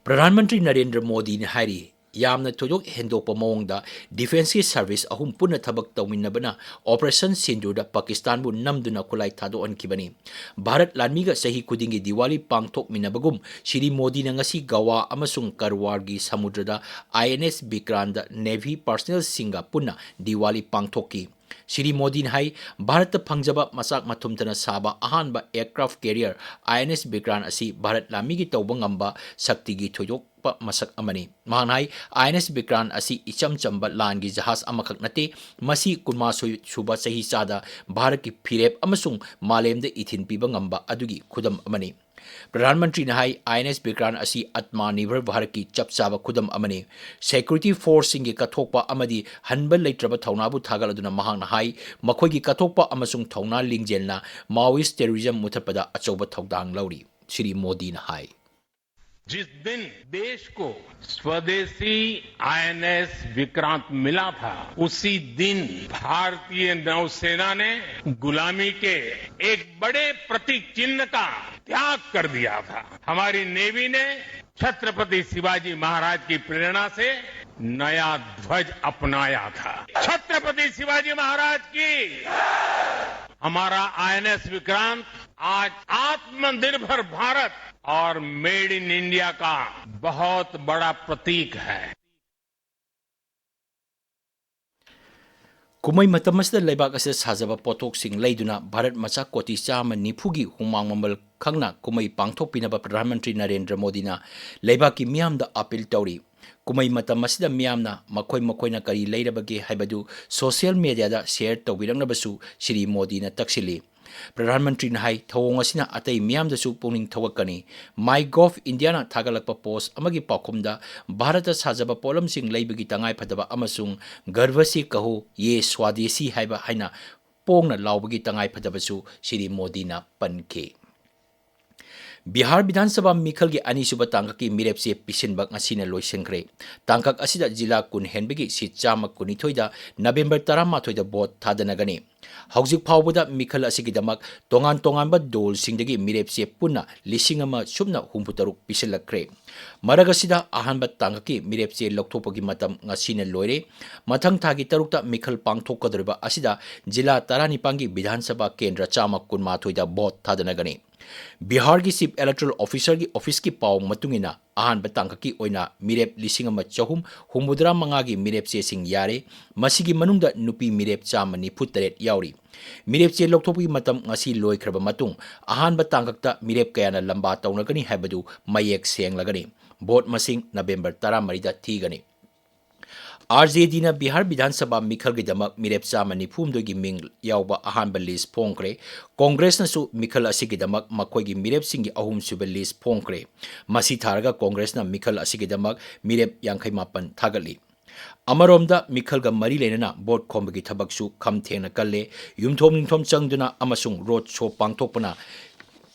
ꯄ꯭ꯔꯙꯥꯟ ꯃꯟꯇ꯭ꯔꯤ ꯅꯔꯦꯟꯗ꯭ꯔ ꯃꯣꯗꯤꯅ ꯍꯥꯏꯔꯤ, ꯌꯥꯝꯅ ꯊꯣꯏꯗꯣꯛ ꯍꯦꯟꯗꯣꯛꯄ ꯃꯑꯣꯡꯗ defence ꯀꯤ service ꯑꯍꯨꯝ ꯄꯨꯟꯅ ꯊꯕꯛ ꯇꯧꯃꯤꯟꯅꯕꯅ Operation ꯁꯤꯟꯗꯨꯔꯗ ꯄꯥꯀꯤꯁꯇꯥꯟꯕꯨ ꯅꯝꯗꯨꯅ ꯈꯨꯠꯂꯥꯏ ꯊꯥꯗꯣꯛꯍꯟꯈꯤꯕꯅꯤ꯫ ꯚꯥꯔꯠ ꯂꯥꯟꯃꯤꯒ ꯆꯍꯤ ꯈꯨꯗꯤꯡꯒꯤ ꯗꯤꯋꯥꯂꯤ ꯄꯥꯡꯊꯣꯛꯃꯤꯟꯅꯕꯒꯨꯝ ꯁ꯭ꯔꯤ ꯃꯣꯗꯤꯅ ꯉꯁꯤ ꯒꯋꯥ ꯑꯃꯁꯨꯡ ꯀꯔꯋꯥꯔꯒꯤ ꯁꯃꯨꯗ꯭ꯔꯗ I N S ꯕꯤꯀ꯭ꯔꯥꯟꯗ Navy personnel ꯁꯤꯡꯒ ꯄꯨꯟꯅ ꯗꯤꯋꯥꯂꯤ ꯄꯥꯡꯊꯣꯛꯈꯤ꯫ ꯁ꯭ꯔꯤ ꯃꯣꯗꯤꯅ ꯍꯥꯏ, ꯚꯥꯔꯠꯇ ꯐꯪꯖꯕ ꯃꯆꯥꯛ ꯃꯊꯨꯝꯇꯅ ꯁꯥꯕ ꯑꯍꯥꯟꯕ aircraft carrier I N S ꯕꯤꯀ꯭ꯔꯥꯟ ꯑꯁꯤ ꯚꯥꯔꯠ ꯂꯥꯟꯃꯤꯒꯤ ꯇꯧꯕ ꯉꯝꯕ ꯁꯛꯇꯤꯒꯤ ꯊꯣꯏꯗꯣꯛꯄ ꯃꯁꯛ ꯑꯃꯅꯤ꯫ ꯃꯍꯥꯛꯅ ꯍꯥꯏ, I N S ꯕꯤꯀ꯭ꯔꯥꯟ ꯑꯁꯤ ꯏꯆꯝ ꯆꯝꯕ ꯂꯥꯟꯒꯤ ꯖꯍꯥꯖ ꯑꯃꯈꯛ ꯅꯠꯇꯦ, ꯃꯁꯤ ꯀꯨꯟꯃꯥꯊꯣꯏ ꯁꯨꯕ ꯆꯍꯤꯆꯥꯗ ꯚꯥꯔꯠꯀꯤ ꯐꯤꯔꯦꯞ ꯑꯃꯁꯨꯡ ꯃꯥꯂꯦꯝꯗ ꯏꯊꯤꯜ ꯄꯤꯕ ꯉꯝꯕ ꯑꯗꯨꯒꯤ ꯈꯨꯗꯝ ꯑꯃꯅꯤ꯫ ꯄ꯭ꯔꯙꯥꯟ ꯃꯟꯇ꯭ꯔꯤꯅ ꯍꯥꯏ, I N S ꯕꯤꯀ꯭ꯔꯥꯟ ꯑꯁꯤ ꯑꯥꯇꯃꯥꯅꯤꯔꯚꯔ ꯚꯥꯔꯠꯀꯤ ꯆꯞ ꯆꯥꯕ ꯈꯨꯗꯝ ꯑꯃꯅꯤ꯫ Security force ꯁꯤꯡꯒꯤ ꯀꯠꯊꯣꯛꯄ ꯑꯃꯗꯤ ꯍꯟꯕ ꯂꯩꯇ꯭ꯔꯕ ꯊꯧꯅꯥꯕꯨ ꯊꯥꯒꯠꯂꯗꯨꯅ ꯃꯍꯥꯛꯅ ꯍꯥꯏ, ꯃꯈꯣꯏꯒꯤ ꯀꯠꯊꯣꯛꯄ ꯑꯃꯁꯨꯡ ꯊꯧꯅꯥ ꯂꯤꯡꯖꯦꯜꯅ Maoist terrorism ꯃꯨꯊꯠꯄꯗ ꯑꯆꯧꯕ ꯊꯧꯗꯥꯡ ꯂꯧꯔꯤ꯫ ꯁ꯭ꯔꯤ ꯃꯣꯗꯤꯅ ꯍꯥꯏ꯫ जिस दिन देश को स्वदेशी आईएनएस विक्रांत मिला था, उसी दिन भारतीय नौसेना ने गुलामी के एक बड़े प्रतीक चिन्ह का त्याग कर दिया था। हमारी नेवी ने छत्रपति शिवाजी महाराज की प्रेरणा से नया ध्वज अपनाया था। छत्रपति शिवाजी महाराज की। हमारा आईएनएस विक्रांत आज आत्मनिर्भर भारत और मेड इन इंडिया का बहुत बड़ा प्रतीक है। ꯀꯨꯝꯍꯩ ꯃꯇꯝ ꯑꯁꯤꯗ ꯂꯩꯕꯥꯛ ꯑꯁꯤꯗ ꯁꯥꯖꯕ ꯄꯣꯠꯊꯣꯛꯁꯤꯡ ꯂꯩꯗꯨꯅ ꯚꯥꯔꯠ ꯃꯆꯥ ꯀꯣꯇꯤ ꯆꯥꯝꯃ ꯅꯤꯐꯨꯒꯤ ꯍꯨꯃꯥꯡ ꯃꯃꯜ ꯈꯪꯅ ꯀꯨꯝꯍꯩ ꯄꯥꯡꯊꯣꯛꯄꯤꯅꯕ ꯄ꯭ꯔꯙꯥꯟ ꯃꯟꯇ꯭ꯔꯤ ꯅꯔꯦꯟꯗ꯭ꯔ ꯃꯣꯗꯤꯅ ꯂꯩꯕꯥꯛꯀꯤ ꯃꯤꯌꯥꯝꯗ ꯑꯄꯤꯜ ꯇꯧꯔꯤ꯫ ꯀꯨꯝꯍꯩ ꯃꯇꯝ ꯑꯁꯤꯗ ꯃꯤꯌꯥꯝꯅ ꯃꯈꯣꯏ ꯃꯈꯣꯏꯅ ꯀꯔꯤ ꯂꯩꯔꯕꯒꯦ ꯍꯥꯏꯕꯗꯨ ꯁꯣꯁꯤꯌꯦꯜ ꯃꯦꯗꯤꯌꯥꯗ ꯁꯦꯌꯔ ꯇꯧꯕꯤꯔꯛꯅꯕꯁꯨ ꯁ꯭ꯔꯤ ꯃꯣꯗꯤꯅ ꯇꯛꯁꯤꯜꯂꯤ꯫ ꯄ꯭ꯔꯙꯥꯟ ꯃꯟꯇ꯭ꯔꯤꯅ ꯍꯥꯏ, ꯊꯧꯑꯣꯡ ꯑꯁꯤꯅ ꯑꯇꯩ ꯃꯤꯌꯥꯝꯗꯁꯨ ꯄꯨꯛꯅꯤꯡ ꯊꯧꯒꯠꯀꯅꯤ꯫ ꯃꯥꯏ ꯒꯣꯚ ꯏꯟꯗꯤꯌꯥꯅ ꯊꯥꯒꯠꯂꯛꯄ ꯄꯣꯁ ꯑꯃꯒꯤ ꯄꯥꯎꯈꯨꯝꯗ ꯚꯥꯔꯠꯇ ꯁꯥꯖꯕ ꯄꯣꯠꯂꯝꯁꯤꯡ ꯂꯩꯕꯒꯤ ꯇꯉꯥꯏꯐꯗꯕ ꯑꯃꯁꯨꯡ ꯒꯔꯚ ꯁꯦ ꯀꯍꯣ ꯌꯦ ꯁ꯭ꯋꯥꯗꯦꯁꯤ ꯍꯥꯏꯕ ꯍꯥꯏꯅ ꯄꯣꯡꯅ ꯂꯥꯎꯕꯒꯤ ꯇꯉꯥꯏꯐꯗꯕꯁꯨ ꯁ꯭ꯔꯤ ꯃꯣꯗꯤꯅ ꯄꯟꯈꯤ꯫ ꯕꯤꯍꯥꯔ ꯕꯤꯙꯥꯟ ꯁꯚꯥ ꯃꯤꯈꯜꯒꯤ ꯑꯅꯤꯁꯨꯕ ꯇꯥꯡꯀꯛꯀꯤ ꯃꯤꯔꯦꯞ ꯆꯦ ꯄꯤꯁꯤꯟꯕ ꯉꯁꯤꯅ ꯂꯣꯏꯁꯤꯟꯈ꯭ꯔꯦ꯫ ꯇꯥꯡꯀꯛ ꯑꯁꯤꯗ ꯖꯤꯂꯥ ꯀꯨꯟ ꯍꯦꯟꯕꯒꯤ ꯁꯤꯠ ꯆꯥꯝꯃ ꯀꯨꯟꯅꯤꯊꯣꯏꯗ ꯅꯕꯦꯝꯕꯔ ꯇꯔꯥꯃꯥꯊꯣꯏꯗ ꯚꯣꯠ ꯊꯥꯗꯅꯒꯅꯤ꯫ ꯍꯧꯖꯤꯛ ꯐꯥꯎꯕꯗ ꯃꯤꯈꯜ ꯑꯁꯤꯒꯤꯗꯃꯛ ꯇꯣꯉꯥꯟ ꯇꯣꯉꯥꯟꯕ ꯗꯣꯜꯁꯤꯡꯗꯒꯤ ꯃꯤꯔꯦꯞ ꯆꯦ ꯄꯨꯟꯅ ꯂꯤꯁꯤꯡ ꯑꯃ ꯁꯨꯞꯅ ꯍꯨꯝꯐꯨꯇꯔꯨꯛ ꯄꯤꯁꯤꯜꯂꯛꯈ꯭ꯔꯦ꯫ ꯃꯔꯛ ꯑꯁꯤꯗ ꯑꯍꯥꯟꯕ ꯇꯥꯡꯀꯛꯀꯤ ꯃꯤꯔꯦꯞ ꯆꯦ ꯂꯧꯊꯣꯛꯄꯒꯤ ꯃꯇꯝ ꯉꯁꯤꯅ ꯂꯣꯏꯔꯦ꯫ ꯃꯊꯪ ꯊꯥꯒꯤ ꯇꯔꯨꯛꯇ ꯃꯤꯈꯜ ꯄꯥꯡꯊꯣꯛꯀꯗꯧꯔꯤꯕ ꯑꯁꯤꯗ ꯖꯤꯂꯥ ꯇꯔꯥꯅꯤꯄꯥꯟꯒꯤ ꯕꯤꯙꯥꯟ ꯁꯚꯥ ꯀꯦꯟꯗ꯭ꯔ ꯆꯥꯝꯃ ꯀꯨꯟꯃꯥꯊꯣꯏꯗ ꯚꯣꯠ ꯊꯥꯗꯅꯒꯅꯤ꯫ ꯕꯤꯍꯥꯔꯒꯤ ꯆꯤꯐ ꯏꯂꯦꯛꯇꯣꯔꯦꯜ ꯑꯣꯐꯤꯁꯔꯒꯤ ꯑꯣꯐꯤꯁꯀꯤ ꯄꯥꯎ ꯃꯇꯨꯡ ꯏꯟꯅ, ꯑꯍꯥꯟꯕ ꯇꯥꯡꯀꯛꯀꯤ ꯑꯣꯏꯅ ꯃꯤꯔꯦꯞ ꯂꯤꯁꯤꯡ ꯑꯃ ꯆꯍꯨꯝ ꯍꯨꯝꯐꯨꯇꯔꯥ ꯃꯉꯥꯒꯤ ꯃꯤꯔꯦꯞ ꯆꯦꯁꯤꯡ ꯌꯥꯔꯦ꯫ ꯃꯁꯤꯒꯤ ꯃꯅꯨꯡꯗ ꯅꯨꯄꯤ ꯃꯤꯔꯦꯞ ꯆꯥꯝꯃ ꯅꯤꯐꯨ ꯇꯔꯦꯠ ꯌꯥꯎꯔꯤ꯫ ꯃꯤꯔꯦꯞ ꯆꯦ ꯂꯧꯊꯣꯛꯄꯒꯤ ꯃꯇꯝ ꯉꯁꯤ ꯂꯣꯏꯈ꯭ꯔꯕ ꯃꯇꯨꯡ, ꯑꯍꯥꯟꯕ ꯇꯥꯡꯀꯛꯇ ꯃꯤꯔꯦꯞ ꯀꯌꯥꯅ ꯂꯝꯕꯥ ꯇꯧꯅꯒꯅꯤ ꯍꯥꯏꯕꯗꯨ ꯃꯌꯦꯛ ꯁꯦꯡꯂꯒꯅꯤ꯫ ꯚꯣꯠ ꯃꯁꯤꯡ ꯅꯕꯦꯝꯕꯔ ꯇꯔꯥꯃꯔꯤꯗ ꯊꯤꯒꯅꯤ꯫ ꯑꯥꯔꯖꯦꯗꯤꯅ ꯕꯤꯍꯥꯔ ꯕꯤꯙꯥꯟ ꯁꯚꯥ ꯃꯤꯈꯜꯒꯤꯗꯃꯛ ꯃꯤꯔꯦꯞ ꯆꯥꯝꯃ ꯅꯤꯐꯨ ꯍꯨꯝꯗꯣꯏꯒꯤ ꯃꯤꯡ ꯌꯥꯎꯕ ꯑꯍꯥꯟꯕ ꯂꯤꯁ ꯐꯣꯡꯈ꯭ꯔꯦ꯫ ꯀꯣꯡꯒ꯭ꯔꯦꯁꯅꯁꯨ ꯃꯤꯈꯜ ꯑꯁꯤꯒꯤꯗꯃꯛ ꯃꯈꯣꯏꯒꯤ ꯃꯤꯔꯦꯞꯁꯤꯡꯒꯤ ꯑꯍꯨꯝꯁꯨꯕ ꯂꯤꯁ ꯐꯣꯡꯈ꯭ꯔꯦ꯫ ꯃꯁꯤ ꯊꯥꯔꯒ ꯀꯣꯡꯒ꯭ꯔꯦꯁꯅ ꯃꯤꯈꯜ ꯑꯁꯤꯒꯤꯗꯃꯛ ꯃꯤꯔꯦꯞ ꯌꯥꯡꯈꯩ ꯃꯥꯄꯟ ꯊꯥꯒꯠꯂꯤ꯫ ꯑꯃꯔꯣꯝꯗ, ꯃꯤꯈꯜꯒ ꯃꯔꯤ ꯂꯩꯅꯅ ꯚꯣꯠ ꯈꯣꯝꯕꯒꯤ ꯊꯕꯛꯁꯨ ꯈꯝ ꯊꯦꯡꯅ ꯀꯜꯂꯦ꯫ ꯌꯨꯝꯊꯣꯡ ꯌꯨꯝꯊꯣꯡ ꯆꯪꯗꯨꯅ ꯑꯃꯁꯨꯡ ꯔꯣꯗ ꯁꯣ ꯄꯥꯡꯊꯣꯛꯄꯅ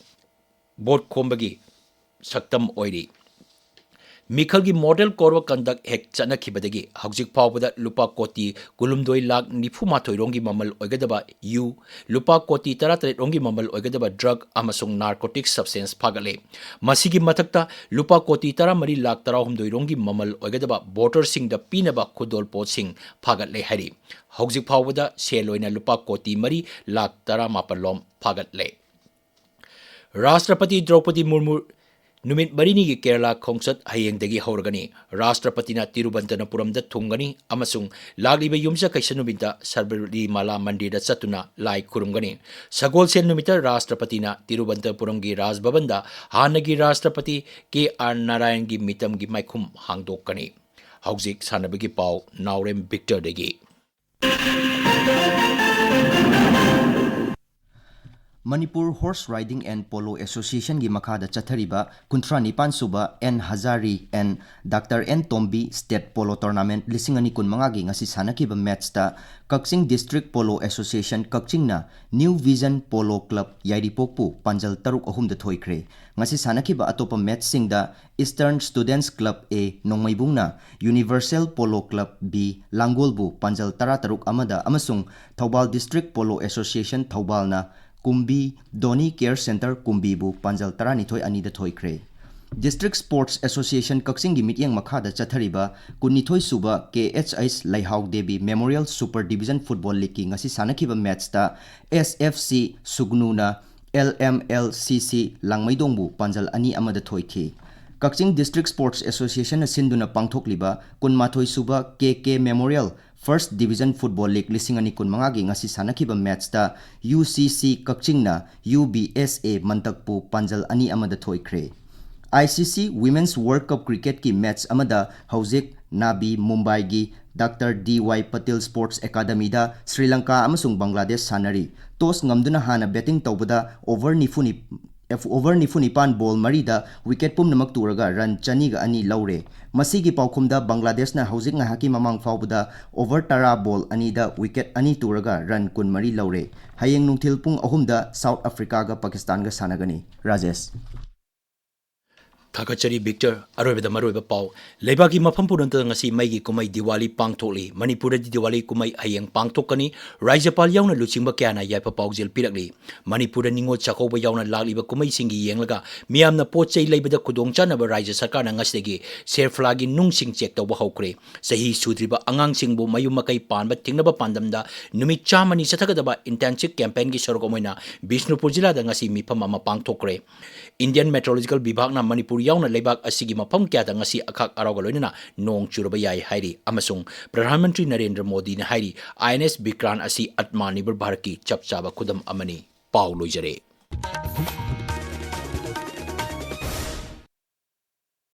ꯚꯣꯠ ꯈꯣꯝꯕꯒꯤ ꯁꯛꯇꯝ ꯑꯣꯏꯔꯤ꯫ ꯃꯤꯈꯜꯒꯤ model code of conduct ꯍꯦꯛ ꯆꯠꯅꯈꯤꯕꯗꯒꯤ ꯍꯧꯖꯤꯛ ꯐꯥꯎꯕꯗ ꯂꯨꯄꯥ ꯀꯣꯇꯤ ꯀꯨꯟꯍꯨꯝꯗꯣꯏ ꯂꯥꯈ ꯅꯤꯐꯨ ꯃꯥꯊꯣꯏ ꯔꯣꯝꯒꯤ ꯃꯃꯜ ꯑꯣꯏꯒꯗꯕ ꯌꯨ, ꯂꯨꯄꯥ ꯀꯣꯇꯤ ꯇꯔꯥꯇꯔꯦꯠ ꯔꯣꯝꯒꯤ ꯃꯃꯜ ꯑꯣꯏꯒꯗꯕ drug ꯑꯃꯁꯨꯡ narcotic substance ꯐꯥꯒꯠꯂꯦ꯫ ꯃꯁꯤꯒꯤ ꯃꯊꯛꯇ ꯂꯨꯄꯥ ꯀꯣꯇꯤ ꯇꯔꯥꯃꯔꯤ ꯂꯥꯈ ꯇꯔꯥꯍꯨꯝꯗꯣꯏ ꯔꯣꯝꯒꯤ ꯃꯃꯜ ꯑꯣꯏꯒꯗꯕ voter ꯁꯤꯡꯗ ꯄꯤꯅꯕ ꯈꯨꯗꯣꯜꯄꯣꯠꯁꯤꯡ ꯐꯥꯒꯠꯂꯦ ꯍꯥꯏꯔꯤ꯫ ꯍꯧꯖꯤꯛ ꯐꯥꯎꯕꯗ ꯁꯦꯜ ꯑꯣꯏꯅ ꯂꯨꯄꯥ ꯀꯣꯇꯤ ꯃꯔꯤ ꯂꯥꯈ ꯇꯔꯥꯃꯥꯄꯜ ꯔꯣꯝ ꯐꯥꯒꯠꯂꯦ꯫ ꯔꯥꯁꯇ꯭ꯔꯄꯇꯤ ꯗ꯭ꯔꯧꯄꯗꯤ ꯃꯨꯔꯃꯨ ꯅꯨꯃꯤꯠ ꯃꯔꯤꯅꯤꯒꯤ ꯀꯦꯔꯂꯥ ꯈꯣꯡꯆꯠ ꯍꯌꯦꯡꯗꯒꯤ ꯍꯧꯔꯒꯅꯤ꯫ ꯔꯥꯁꯇ꯭ꯔꯄꯇꯤꯅ ꯇꯤꯔꯨꯕꯟꯇꯅꯄꯨꯔꯝꯗ ꯊꯨꯡꯒꯅꯤ ꯑꯃꯁꯨꯡ ꯂꯥꯛꯂꯤꯕ ꯌꯨꯝꯁꯀꯩꯁ ꯅꯨꯃꯤꯠꯇ ꯁꯕꯔꯤꯃꯥꯂꯥ ꯃꯟꯗꯤꯔꯗ ꯆꯠꯇꯨꯅ ꯂꯥꯏ ꯈꯨꯔꯨꯝꯒꯅꯤ꯫ ꯁꯒꯣꯜꯁꯦꯟ ꯅꯨꯃꯤꯠꯇ ꯔꯥꯁꯇ꯭ꯔꯄꯇꯤꯅ ꯇꯤꯔꯨꯕꯟꯇꯄꯨꯔꯝꯒꯤ ꯔꯥꯖ ꯚꯕꯟꯗ ꯍꯥꯟꯅꯒꯤ ꯔꯥꯁꯇ꯭ꯔꯄꯇꯤ ꯀꯦ ꯑꯥꯔ ꯅꯥꯔꯥꯌꯟꯒꯤ ꯃꯤꯇꯝꯒꯤ ꯃꯥꯏꯈꯨꯝ ꯍꯥꯡꯗꯣꯛꯀꯅꯤ꯫ ꯍꯧꯖꯤꯛ ꯁꯥꯟꯅꯕꯒꯤ ꯄꯥꯎ ꯅꯥꯎꯔꯦꯝ ꯚꯤꯛꯇꯔꯗꯒꯤ꯫ Manipur Horse Riding and Polo Association ꯒꯤ ꯃꯈꯥꯗ ꯆꯠꯊꯔꯤꯕ ꯀꯨꯟꯊ꯭ꯔꯥ ꯅꯤꯄꯥꯟ ꯁꯨꯕ N Hazari and doctor N Tombi State Polo Tournament ꯂꯤꯁꯤꯡ ꯑꯅꯤ ꯀꯨꯟꯃꯉꯥꯒꯤ ꯉꯁꯤ ꯁꯥꯟꯅꯈꯤꯕ match ꯇ ꯀꯛꯆꯤꯡ District Polo Association ꯀꯛꯆꯤꯡꯅ New Vision Polo Club ꯌꯥꯏꯔꯤꯄꯣꯛꯄꯨ ꯄꯥꯟꯖꯜ ꯇꯔꯨꯛ ꯑꯍꯨꯝꯗ ꯊꯣꯏꯈ꯭ꯔꯦ꯫ ꯉꯁꯤ ꯁꯥꯟꯅꯈꯤꯕ ꯑꯇꯣꯞꯄ match ꯁꯤꯡꯗ Eastern Students Club A ꯅꯣꯡꯃꯩꯕꯨꯡꯅ Universal Polo Club B ꯂꯥꯡꯒꯣꯜꯕꯨ ꯄꯥꯟꯖꯜ ꯇꯔꯥ ꯇꯔꯨꯛ ꯑꯃꯗ ꯑꯃꯁꯨꯡ Thoubal District Polo Association ꯊꯧꯕꯥꯜꯅ ꯀꯨꯝꯕꯤ Dhoni Care Centre ꯀꯨꯝꯕꯤꯕꯨ ꯄꯥꯟꯖꯜ ꯇꯔꯥꯅꯤꯊꯣꯏ ꯑꯅꯤꯗ ꯊꯣꯏꯈ꯭ꯔꯦ꯫ District Sports Association ꯀꯛꯆꯤꯡꯒꯤ ꯃꯤꯠꯌꯦꯡ ꯃꯈꯥꯗ ꯆꯠꯊꯔꯤꯕ ꯀꯨꯟꯅꯤꯊꯣꯏ ꯁꯨꯕ ꯀꯦ ꯑꯩꯆ ꯑꯩꯆ ꯂꯩꯍꯥꯎ Devi Memorial Super Division Football League ꯀꯤ ꯉꯁꯤ ꯁꯥꯟꯅꯈꯤꯕ match ꯇ ꯑꯦꯁ F C ꯁꯨꯒꯅꯨꯅ L M L C ꯁꯤ ꯂꯥꯡꯃꯩꯗꯣꯡꯕꯨ ꯄꯥꯟꯖꯜ ꯑꯅꯤ ꯑꯃꯗ ꯊꯣꯏꯈꯤ꯫ ꯀꯛꯆꯤꯡ District Sports Association ꯅ ꯁꯤꯟꯗꯨꯅ ꯄꯥꯡꯊꯣꯛꯂꯤꯕ ꯀꯨꯟꯃꯥꯊꯣꯏ ꯁꯨꯕ ꯀꯦ ꯀꯦ Memorial First Division Football League ꯂꯤꯁꯤꯡ ꯑꯅꯤ ꯀꯨꯟꯃꯉꯥꯒꯤ ꯉꯁꯤ ꯁꯥꯟꯅꯈꯤꯕ match ꯇ ꯌꯨ ꯁꯤ ꯁꯤ ꯀꯛꯆꯤꯡꯅ ꯌꯨ ꯕꯤ ꯑꯦꯁ ꯑꯦ ꯃꯟꯇꯛꯄꯨ ꯄꯥꯟꯖꯜ ꯑꯅꯤ ꯑꯃꯗ ꯊꯣꯏꯈ꯭ꯔꯦ꯫ ꯑꯥꯏ ꯁꯤ ꯁꯤ Women's World Cup Cricket ꯀꯤ match ꯑꯃꯗ ꯍꯧꯖꯤꯛ ꯅꯥꯕꯤ ꯃꯨꯝꯕꯥꯏꯒꯤ ꯗꯥꯛꯇꯔ ꯗꯤ ꯋꯥꯏ ꯄꯇꯦꯜ Sports Academy ꯗ ꯁ꯭ꯔꯤ ꯂꯪꯀꯥ ꯑꯃꯁꯨꯡ ꯕꯪꯒ꯭ꯂꯥꯗꯦꯁ ꯁꯥꯟꯅꯔꯤ꯫ Toss ꯉꯝꯗꯨꯅ ꯍꯥꯟꯅ batting ꯇꯧꯕꯗ over ꯅꯤꯐꯨ ꯅꯤ-, over ꯅꯤꯐꯨ ꯅꯤꯄꯥꯟ ball ꯃꯔꯤꯗ wicket ꯄꯨꯝꯅꯃꯛ ꯇꯨꯔꯒ run ꯆꯅꯤꯒ ꯑꯅꯤ ꯂꯧꯔꯦ꯫ ꯃꯁꯤꯒꯤ ꯄꯥꯎꯈꯨꯝꯗ ꯕꯪꯒ꯭ꯂꯥꯗꯦꯁꯅ ꯍꯧꯖꯤꯛ ꯉꯥꯏꯍꯥꯛꯀꯤ ꯃꯃꯥꯡ ꯐꯥꯎꯕꯗ over ꯇꯔꯥ ball ꯑꯅꯤꯗ wicket ꯑꯅꯤ ꯇꯨꯔꯒ run ꯀꯨꯟꯃꯔꯤ ꯂꯧꯔꯦ꯫ ꯍꯌꯦꯡ ꯅꯨꯡꯊꯤꯜ ꯄꯨꯡ ꯑꯍꯨꯝꯗ South Africa ꯒ Pakistan ꯒ ꯁꯥꯟꯅꯒꯅꯤ꯫ ꯔꯥꯖꯦꯁ꯫ ꯊꯥꯒꯠꯆꯔꯤ ꯕꯤꯛꯇꯔ꯫ ꯑꯔꯣꯏꯕꯗ ꯃꯔꯨꯑꯣꯏꯕ ꯄꯥꯎ꯫ ꯂꯩꯕꯥꯛꯀꯤ ꯃꯐꯝ ꯄꯨꯝꯅꯃꯛꯇ ꯉꯁꯤ ꯃꯩꯒꯤ ꯀꯨꯝꯍꯩ ꯗꯤꯋꯥꯂꯤ ꯄꯥꯡꯊꯣꯛꯂꯤ꯫ ꯃꯅꯤꯄꯨꯔꯗꯗꯤ ꯗꯤꯋꯥꯂꯤ ꯀꯨꯝꯍꯩ ꯍꯌꯦꯡ ꯄꯥꯡꯊꯣꯛꯀꯅꯤ꯫ ꯔꯥꯖ꯭ꯌꯄꯥꯜ ꯌꯥꯎꯅ ꯂꯨꯆꯤꯡꯕ ꯀꯌꯥꯅ ꯌꯥꯏꯐ ꯄꯥꯎꯖꯦꯜ ꯄꯤꯔꯛꯂꯤ꯫ ꯃꯅꯤꯄꯨꯔꯗ ꯅꯤꯉꯣꯜ ꯆꯥꯛꯀꯧꯕ ꯌꯥꯎꯅ ꯂꯥꯛꯂꯤꯕ ꯀꯨꯝꯍꯩꯁꯤꯡꯒꯤ ꯌꯦꯡꯂꯒ ꯃꯤꯌꯥꯝꯅ ꯄꯣꯠ ꯆꯩ ꯂꯩꯕꯗ ꯈꯨꯗꯣꯡꯆꯥꯅꯕ ꯔꯥꯖ꯭ꯌ ꯁꯔꯀꯥꯔꯅ ꯉꯁꯤꯗꯒꯤ ꯁꯦꯔꯐꯂꯥꯒꯤ ꯅꯨꯡꯁꯤꯡ ꯆꯦꯛ ꯇꯧꯕ ꯍꯧꯈ꯭ꯔꯦ꯫ ꯆꯍꯤ ꯁꯨꯗ꯭ꯔꯤꯕ ꯑꯉꯥꯡꯁꯤꯡꯕꯨ ꯃꯌꯨꯝ ꯃꯀꯩ ꯄꯥꯟꯕ ꯊꯤꯡꯅꯕ ꯄꯥꯟꯗꯝꯗ ꯅꯨꯃꯤꯠ ꯆꯥꯝꯃꯅꯤ ꯆꯠꯊꯒꯗꯕ ꯏꯟꯇꯦꯟꯁꯤꯞ ꯀꯦꯝꯄꯦꯟꯒꯤ ꯁꯔꯨꯛ ꯑꯃ ꯑꯣꯏꯅ ꯕꯤꯁꯅꯨꯄꯨꯔ ꯖꯤꯂꯥꯗ ꯉꯁꯤ ꯃꯤꯐꯝ ꯑꯃ ꯄꯥꯡꯊꯣꯛꯈ꯭ꯔꯦ꯫ ꯏꯟꯗꯤꯌꯟ ꯃꯦꯇ꯭ꯔꯣꯂꯣꯖꯤꯀꯦꯜ ꯕꯤꯚꯥꯒꯅ ꯃꯅꯤꯄꯨꯔ ꯌꯥꯎꯅ ꯂꯩꯕꯥꯛ ꯑꯁꯤꯒꯤ ꯃꯐꯝ ꯀꯌꯥꯗ ꯉꯁꯤ ꯑꯈꯥꯛ ꯑꯔꯥꯎꯒ ꯂꯣꯏꯅꯅ ꯅꯣꯡ ꯆꯨꯔꯕ ꯌꯥꯏ ꯍꯥꯏꯔꯤ꯫ ꯑꯃꯁꯨꯡ ꯄ꯭ꯔꯙꯥꯟ ꯃꯟꯇ꯭ꯔꯤ ꯅꯔꯦꯟꯗ꯭ꯔ ꯃꯣꯗꯤꯅ ꯍꯥꯏꯔꯤ, "ꯑꯥꯏ ꯑꯦꯟ ꯑꯦꯁ ꯕꯤꯀ꯭ꯔꯥꯟ ꯑꯁꯤ ꯑꯠꯃꯥꯅꯤꯔꯚꯔ ꯚꯥꯔꯠꯀꯤ ꯆꯞ ꯆꯥꯕ ꯈꯨꯗꯝ ꯑꯃꯅꯤ"꯫ ꯄꯥꯎ ꯂꯣꯏꯖꯔꯦ꯫